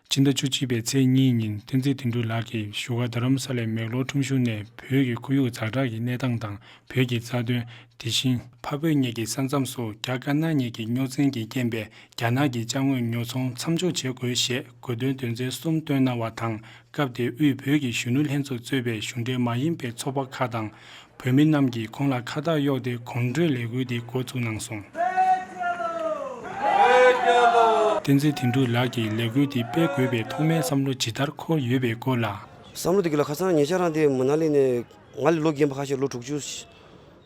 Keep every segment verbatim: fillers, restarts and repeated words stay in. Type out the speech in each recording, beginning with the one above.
སྤྱི་ཟླ་བཅུ་གཅིག་པའི་ཚེས་གཉིས་ཉིན་བསྟན་འཛིན་དོན་གྲུབ་ལགས་ཀྱིས་བཞུགས་སྒར་རྡ་རམ་ས་ལའི་མེག་ལོར་ཁྲོམ་གཞུང་ནས་བོད་ཀྱི་ཁོར་ཡུག་ཛ་དྲག་གི་གནས་སྟངས་དང་བོད་ཀྱི་རྩ་དོན། དེ་བཞིན་འཕགས་བོད་གཉིས་ཀྱི་ས་མཚམས་སུ་རྒྱ་དཀར་ནག་གཉིས་ཀྱི་རྙོག་འཛིང་གི་རྐྱེན་པས་རྒྱ་ནག་གི་ཅ་དངོས་ཉོ་ཚོང་མཚམས་འཇོག་བྱེད་དགོས་ཞེས་དགོས་འདུན་དོན་ཚན་གསུམ་བཏོན་གནང་བ་དང་། སྐབས་དེར་དབུས་བོད་ཀྱི་གཞོན་ནུ་ལྷན་ཚོགས་གཙོས་པའི་གཞུང་འབྲེལ་མ་ཡིན་པའི་ཚོགས་པ་ཁག་དང་། བོད་མི་རྣམས་ཀྱིས་ཁོང་ལ་ཁ་བཏགས་གཡོགས་ཏེ་གོམ་བགྲོད་ལས་འགུལ་འདི་འགོ་བཙུགས་གནང་སོང་། བསྟན་འཛིན་དོན་གྲུབ་ལགས་ཀྱིས་ལས་འགུལ་འདི་སྤེལ་དགོས་པའི་ཐོག་མའི་བསམ་བློ་ཇི་ལྟར་འཁོར་ཡོད་པའི་སྐོར་ལ། བསམ་བློ་འདི་ག་ལ་ཁ་སང་ཉེ་ཆར་རང་དེ་མ་ན་ལི་ནས་ང་ལས་ལོ་རྒན་པ་ཁ་ཤས་ལོ་དྲུག་ཅུ།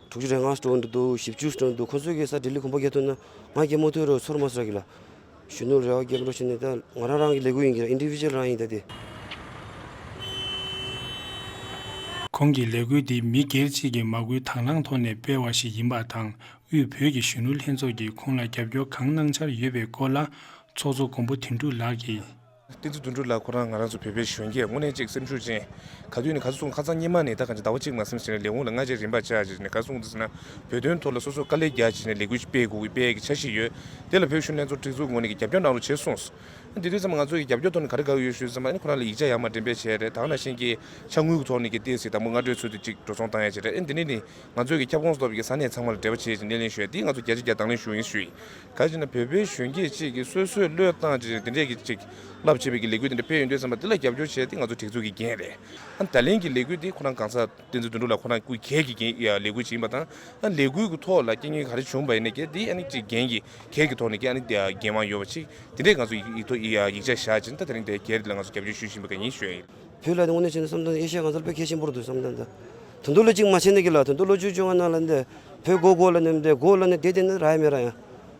དྲུག་ཅུ་རེ་ལྔ་འགྲོ་འདུག་བཞི་བཅུ་འགྲོ་འདུག་ཁོང་ཚོས་ཀྱི་ས་ལྡི་ལི་གོམ་པ་རྒྱག་ཐུབ་ན་ང་རྒན་མོ་ཐུག་རོགས་ཚོར་མ་ཟེར་གི་ལ། གཞོན་ནུ་རེ་བ་རྒྱབ་རོགས་བྱས་ནས་ད་ང་རང་རང་གི་ལས་འགུལ་ཡིན་གྱི་ར་ཨིན་ཌི་བི་ཇུ་ཨལ་རང་ཡིན་ད་དེ། ཁོང་གི་ལས་འགུལ་འདི་མི་སྒེར་གཅིག་གི་མ་བསྐུལ་དང་བླངས་ཐོག་ནས་སྤེལ་བ་ཞིག་ཡིན་པ་དང་དབུས་བོད་ཀྱི་གཞོན་ནུ་ལྷན་ཚོགས་ཀྱིས་ཁོང་ལ་རྒྱབ་སྐྱོར་གང་གནང་འཆར་ཡོད་པའི་སྐོར་ལ་ཚོགས་གཙོ་མགོན་པོ་དོན་གྲུབ་ལགས་ཀྱིས། བསྟན་འཛིན་དོན་གྲུབ་ལགས་ཁོ་རང་ང་རང་ཚོ་བོད་པའི་གཞོན་སྐྱེས་དངོས་གནས་གཅིག་སེམས་ཤུགས་ཅན། ག་དུས་ནས་ག་ཚོད་སོང་ཁ་སང་སྔོན་མ་ནས་ད་གང་ཅི་ཟླ་བ་གཅིག་མ་ཟིན་ཞིག་ནས་ལས་ཁུངས་ལ་སྔ་རྗེས་རིམ་པ་བཅར་བྱས་ནས་ག་སོང་འདུག་ཟེར་ན་བོད་དོན་ཐོག་ལ་སོ་སོ་དཀའ་ལས་རྒྱག་བྱས་ནས་ལས་འགུལ་སྤེལ་དགོས་ཀྱི་སྤེལ་གྱི་འཆར་གཞི་ཡོད། དེ་ལ་བོད་གཞོན་ལྷན་ཚོགས་སྒྲིག་འཛུགས་ངོས་ནས་ཀྱི་རྒྱབ་སྐྱོར་གནང་རོགས་བྱས་གསུངས། དེ་དུས་ཙམ་ང་ཚོ་ཡི་རྒྱབ་སྐྱོར་ཐོག་ནས་ག་རེ་དགའ་གི་ཡོད་ཞུས་ཙམ་ཨ་ནི་ཁོ་རང་ལ་ཡིག་ཆ་ཡར་མར་འགྲེམས་སྤེལ་བྱས་རེད། ད་ག་ནང་བཞིན་གྱི་ཕྱག་དངུལ་གྱི་ཐོག་ནས་ཀྱི་ཏོག་ཙམ་དང་པོ་སྔ་དྲོའི་ཚུལ་དུ་ཅིག་འགྲོ་སོང་བཏང་ཡ་བྱས་རེད། ཨ་འདི་ནས་ནི་ང་ཚོས་ཀྱི་ཁྱབ་ཁོངས་སུ་གཏོགས་པའི་ས་གནས་ཚང་མ་ལ་འབྲེལ་བ་བྱས་ཀྱི་སྣེ་ལེན་ཞུ་ཡ་འདི་ང་ཚོ་བརྒྱ་ཆ་བརྒྱ་དང་ལེན་ཞུ་ཡིན་ཞུ་ཡིན། ག་རེ་བྱས་ན་བོད་པའི་གཞོན་སྐྱེས་གཅིག་གིས་སོ་སོས་བློས་བཏང་བྱས་དེ་འདྲས་ཀྱི་ཅིག་རླབས་ཆེ་བའི་གི་ལས་འགུལ་དེ་འདྲ་སྤེལ་ཡོང་དུས་ཙམ་པ་འདི་ལ་རྒྱབ་སྐྱོར་བྱས་ཏེ་ང་ཚོ་སྒྲིག་འཛུགས་ཀྱི་འགན་རེད། ཨ་ད་ལན་གྱི་ལས་འགུལ་འདི་ཁོ་རང་གང་ཟག་བསྟན་འཛིན་དོན་གྲུབ་ལགས་ཁོ་རང་སྐུ་སྒེར་གྱི་འགན་ཡ་ལས་འགུལ་ཅིག་ཡིན་པ་དང་ཨ་ལས་འགུལ་གྱི་ཐོག་ལ་རྐྱེན་ངན་ག་རེ་བྱུང་བ་ཡིན་ནའི་གལ་ཏེ་ཨ་ནི་ཅིག་འགན་གྱི་སྒེར་གྱི་ཐོག་ནས་ཀྱི་ཨ་ནི་འགན་དབང་ཡོད་པ་ཅིག་དེ་འདྲས་ང་ཚོ་ཡིག་ཐོག་ཡིག་ཡིག་ཆ་བཞག་ཅིང་ད་དེ་རིང་དེ་སྒེར་ལ་ང་ཚོ་རྒྱབ་སྐྱོར་ཞུ་བཞིན་པ་ག་ཡིན་ཞུ་ཡ་ཡིན། བོད་ལ་དངོས་གནས་བྱས་ན་བསམ་བློ་ཨེ་ཤ་ཡ་གང་ཚར་དཔེ་གལ་ཆེན་པོ་རེད་འདུག་བསམ་བསམ་ད་ད་དོན་དུ་ལ་གཅིག་མ་བྱས་ན་གི་ལ་དོན་དུ་ལོ་བཅུ་བཅོ་ལྔ་ནང་ལ་འདི་བོད་མགོ་སྐོར་ལ་ནི་འདི་མགོ་ལ་ནི་བསྡད་བསྡད་ན་རག་ཡ་མེད་ར་ཡ།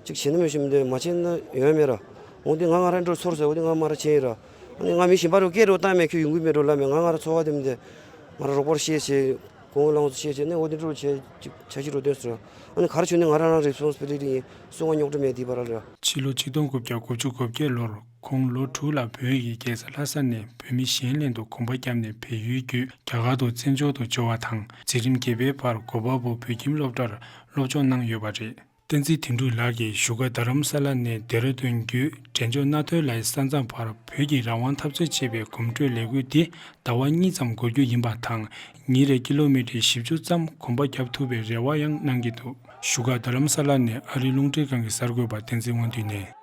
གཅིག་བྱས་ན་མི་ཤེས་མི་འདི་མ་བྱས་ན་ཡོང་ཡ་མེད་ར། འོ་འདི་ང་ང་རང་འགྲོ་ཚོར་ཟེར་འོ་འདི་ང་མ་ར་བྱས་ཡིན་ར། ཨ་ནི་ང་མི་གཞན་པ་རུ་སྐད་རུ་བཏང་མེད་ཁྱོད་ཡོང་གི་མེད་འགྲོ་ལ་མེད་ང་ང་ར་ཚོར་བ་འདི་མི་འདི་ང་ར་རོགས་པར་བཤད་བྱས། གོང་ལ་ང་ཚོ་བཤད་བྱས་ནས་འོ་འདི་འགྲོ་བྱས་གཅིག་འཆར་གཞི་རུ་བཏོན་ཟེར། ཨ་ནི་ག་རེ་བྱུང་ནས་ང་རང་རང་རེ་སི་པོན་སི་བི་ལི་ཊི་ཡིན་གསུང་བ་རྙོག་དྲ་མེད་འདི་བར་ལ། ཕྱི་ལོ་ཆིག་སྟོང་དགུ་བརྒྱ་དགུ་བཅུ་གོ་བརྒྱད་ལོར་ཁོང་ལོ་དྲུག་ལ་བོད་ཀྱི་རྒྱལ་ས་ལྷ་ས་ནས་བོད་མི་གཞན་ལྷན་དུ་གོམ་པ་བརྒྱབ་ནས་བལ་ཡུལ་བརྒྱུད་རྒྱ་གར་དུ་བཙན་བྱོལ་དུ་འབྱོར་བ་དང་འཛིན་རིམ་བརྒྱད་པའི་བར་གོ་པལ་པུར་བོད་ཁྱིམ་སློབ་གྲྭར་སློབ་སྦྱོང་གནང་ཡོད་པ་རེད། བསྟན་འཛིན་དོན་གྲུབ་ལགས་ཀྱིས་བཞུགས་སྒར་རྡ་རམ་ས་ལ་ནས་ལྡེ་ར་ལྡུན་བརྒྱུད་འབྲས་ལྗོངས་རྣ་ཐོས་ལའི་ས་མཚམས་བར་བོད་ཀྱི་རང་དབང་འཐབ་རྩོད་ཅེས་པའི་གོམ་བགྲོད་ལས་འགུལ་འདི་ཟླ་བ་གཉིས་ཙམ་འགོར་རྒྱུ་ཡིན་པ་དང་ཉིན་རེར་ཀི་ལོ་མི་ཊར་བཞི་བཅུ་ཙམ་གོམ་པ་བརྒྱབ་ཐུབ་པའི་རེ་བ་ཡང་གནང་གི་འདུག་བཞུགས་སྒར་རྡ་རམ་ས་ལ་ནས་ཨ་རིའི་རླུང་འཕྲིན་ཁང་གི་གསར་འགོད་པ་བསྟན་འཛིན་དབང་འདུས་ནས།